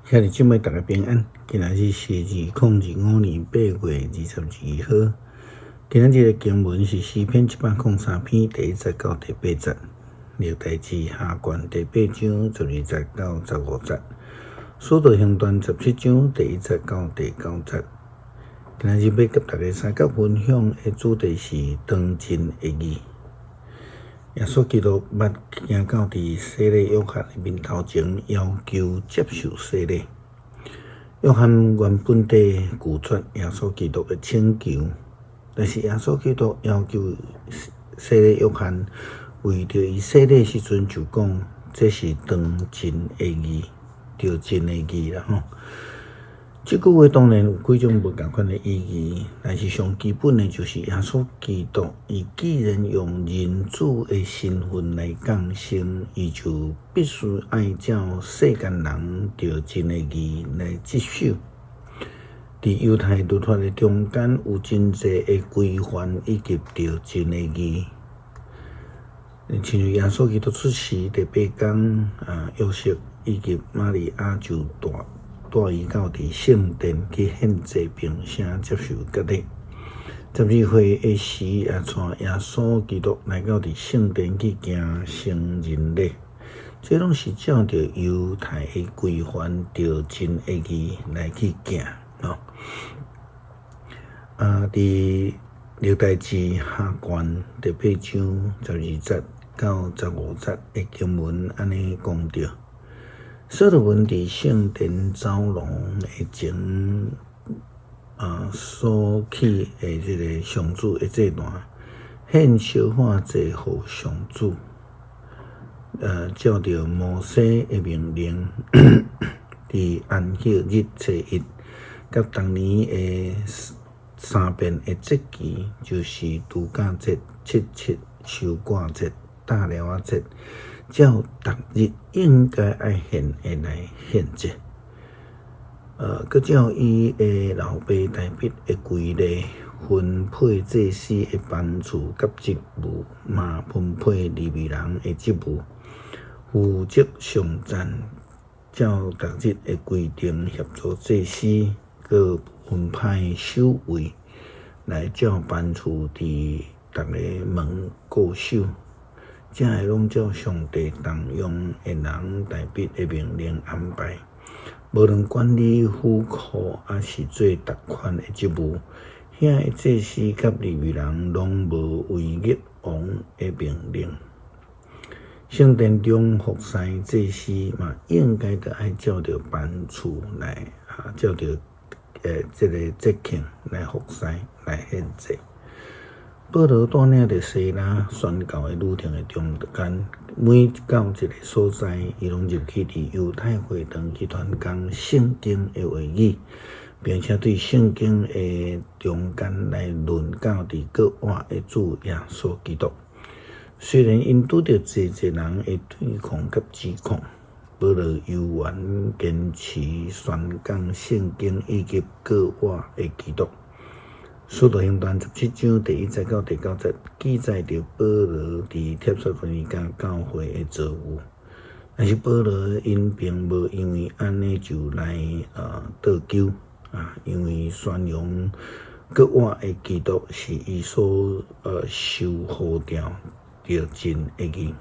兄弟姊妹逐家平安，今仔日是2025年8月22號。今仔日的經文是詩篇103篇第一節到第八節，歷代志下卷第八章12節到15節，使徒行傳17章第一節到第九節。今仔日欲佮大家相佮分享的主題是當真的義。耶穌基督捌行到佇洗禮約翰的面頭前，要求接受洗禮。約翰原本底拒絕耶穌基督的請求，但是耶穌基督要求洗禮約翰為著伊洗禮時陣就講，這是當真的義，著真的義啦吼。這句話當然有幾種無仝款的意義，但是上基本的就是耶穌基督，伊既然用人子的身份來降生，伊就必須愛照世間人著真的義來執守。佇猶太律法的中間有真濟的規範以及著真的義。親像耶穌基督出世第八工，啊，約瑟以及瑪利亞就帶帶伊到佇聖殿去獻祭，並且接受割禮。12歲的時，也帶耶穌基督來到佇聖殿去行成人禮。這攏是照著猶太的規範，著真的義來去行。吼。啊，佇歷代志下卷第八章12節到15節的經文按呢講著。所羅門佇聖殿走廊的前，啊，所起的這个上主的祭壇，獻燒化祭予上主。照著摩西的命令，佇安息日初一，佮逐年的三遍的節期，就是度假節、七七收割節、大寮仔節。照逐日應該愛獻的來獻祭，閣照伊的老爸大衛的規例，分配祭司的班次佮職務，嘛分配利未人的職務，負責上讚，照逐日的規定協助祭司，閣分派守衛來照班次佇逐个門固守。這个攏照上帝重用的人大衛的命令安排。無論管理府庫，抑是做逐款的職務，遐的祭司佮利未人攏無違逆王的命令。聖殿中服侍祭司嘛，應該著愛照著班次來，啊，照著這个節慶來服侍來獻祭。保羅帶領著西拉宣教的旅程的中間，每到一个所在，伊攏入去佇猶太會堂去傳講聖經的話語，並且對聖經的中間來論到佇閣活的主耶穌基督。雖然𪜶拄著濟濟人的對抗佮指控，保羅猶原堅持宣講聖經以及閣活的基督。使徒行傳17章第一節到第九節記載著保羅佇帖撒羅尼迦教會的遭遇，但是保羅𪜶並無因為按呢就來得救啊，因為宣揚閣活的基督是伊所受呼召著真的義。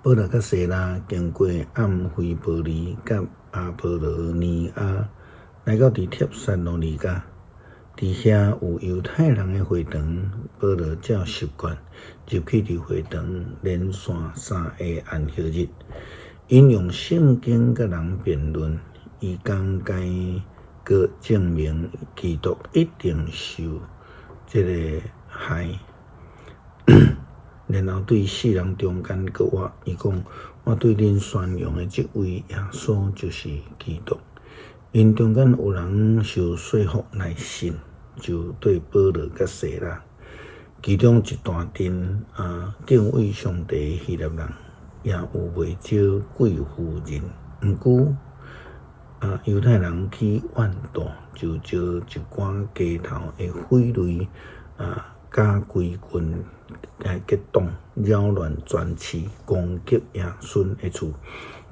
保羅佮西拉經過暗菲波利佮阿波羅尼亞，來到佇帖撒羅尼迦。佇遐有猶太人的會堂，保羅照習慣入去佇會堂，連續三个安息日，引用聖經佮人辯論，伊講解閣證明基督一定受這个害，然後對死人中間閣活。伊講：我對恁宣揚的這位耶穌就是基督。𪜶中間有人受說服來信。就對保羅佮西拉，其中一大陣啊敬畏上帝的希臘人，也有袂少貴婦人。毋過啊，猶太人起怨妒，就招一寡街頭的匪類啊，佮規群來結黨，擾亂全市，攻擊耶孫的厝，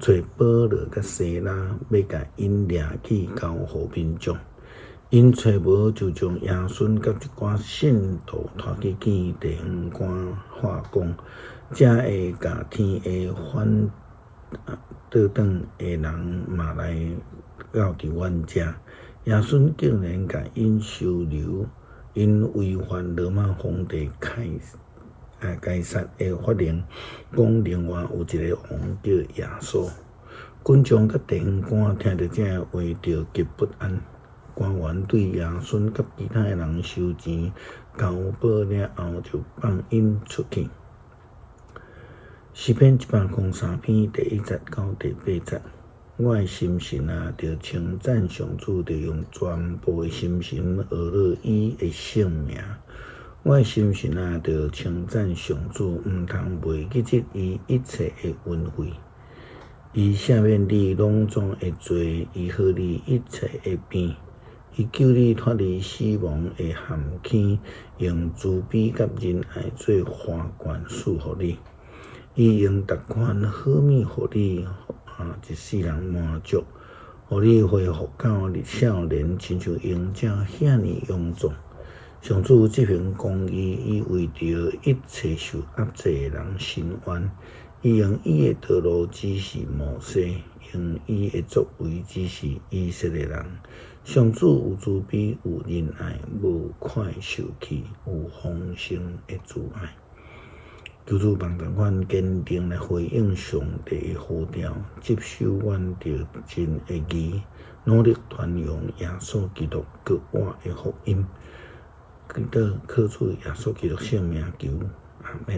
揣保羅佮西拉，欲共𪜶掠去交予民眾。𪜶揣無，就將耶孫佮一寡信徒拖去見地方官法官，才會共天下反倒轉的人嘛來到佇阮遮。耶孫竟然共𪜶收留，𪜶違反羅馬皇帝凱撒的法令，講另外有一个王叫耶穌。群眾佮地方官聽著這个話，就極不安。官員對耶孫佮其他的人收錢交保了後，就放𪜶出去。詩篇103篇第1節到第8節，我的心神啊，著稱讚上主，著用全部的心神學樂伊的聖名。我的心神啊，著稱讚上主，毋通袂記得伊一切的恩惠。伊赦免你攏總的罪，醫好你一切的病。伊救你脫離死亡的陷坑，用慈悲佮仁愛做花冠賜予你。伊用逐款好物予你，一世人滿足，予你恢復到少年，親像鷹仔遐爾勇壯。上主執行公義，伊為著一切受壓制的人伸冤。伊用伊的道路指示摩西，用伊的作為指示以色列人。上主有慈悲，有仁愛，無快受氣，有豐盛的慈愛。求主幫助阮堅定來回應上帝的呼召，執守阮著真的義，努力傳揚耶穌基督閣活的福音。祈禱靠主耶穌基督聖名求，阿們。